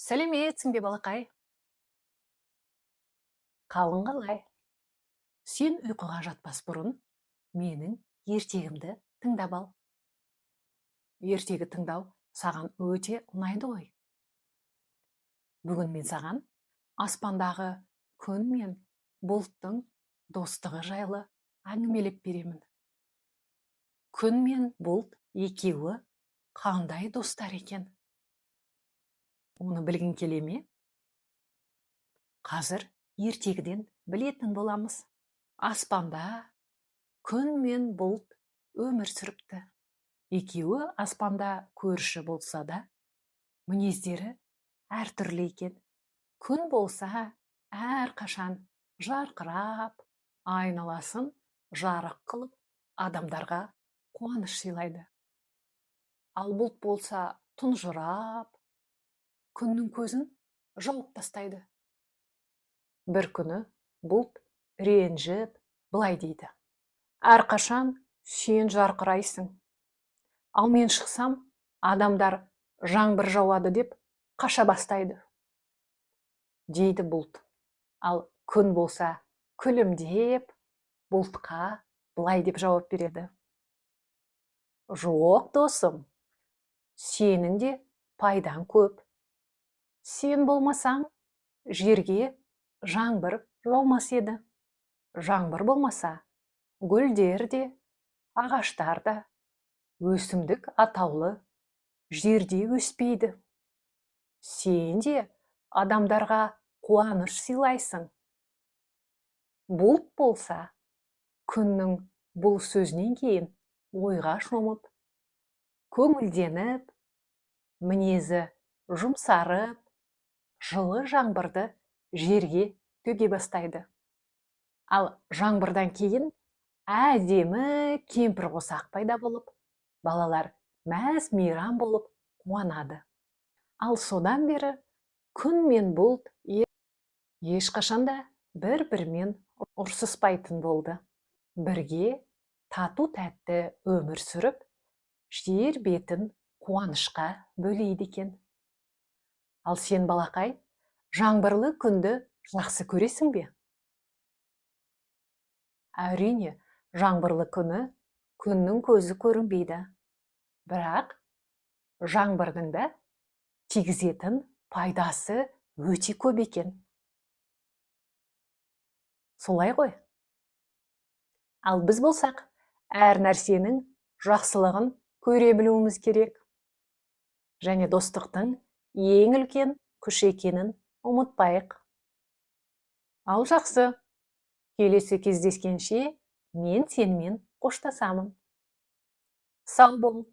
Сәлеметсің бе, балақай? Қалың қалай? Сен ұйқыға жатпас бұрын менің ертегімді тыңдап ал. Ертегі тыңдау саған өте ұнайды ғой. Бүгін мен саған аспандағы күн мен бұлттың достығы жайлы әңгімелеп беремін. Күн мен бұлт екеуі қандай достар екен? Оны білгің келе ме? Қазір ертегіден білетін боламыз. Аспанда күн мен бұлт өмір сүріпті. Екеуі аспанда көрші болса да, мінездері әртүрлі екен. Күн болса, әрқашан жарқырап, айналасын жарық қылып, адамдарға қуаныш сыйлайды. Ал бұлт болса, тұнжырап, күннің көзін жауып тастайды. Бір күні бұлт ренжіп былай дейді: «Әрқашан сен жарқырайсың, ал мен шықсам, адамдар жаңбыр жауады деп қаша бастайды», — дейді бұлт. Ал күн болса, күлімдеп, бұлтқа былай деп жауап береді: «Жоқ, досым, сенің де пайдаң көп. Сен болмасаң, жерге жаңбыр жаумас еді. Жаңбыр болмаса, гүлдер де, ағаштар да, өсімдік атаулы жерде өспейді. Сен де адамдарға қуаныш сыйлайсың». Бұлт болса, күннің бұл сөзінен кейін ойға шомып, көңілденіп, мінезі жұмсарып, жылы жаңбырды жерге төге бастайды. Ал жаңбырдан кейін әдемі кемпірқосақ пайда болып, балалар мәз мейрам болып қуанады. Ал содан бері күн мен бұлт ешқашан да бір бірімен ұрсыспайтын болды. Бірге тату тәтті өмір сүріп, жер бетін қуанышқа бөлейді екен. Ал сен, балақай, жаңбырлы күнді жақсы көресің бе? Әрине, жаңбырлы күні күннің көзі көрінбейді, бірақ жаңбырдың да тигізетін пайдасы өте көп екен, солай ғой? Ал біз болсақ, әр нәрсенің жақсылығын көре білуіміз керек және достықтың ең үлкен күш екенін ұмытпайық. Ал жақсы, келесі кездескенше мен сенімен қоштасамын. Сау бол!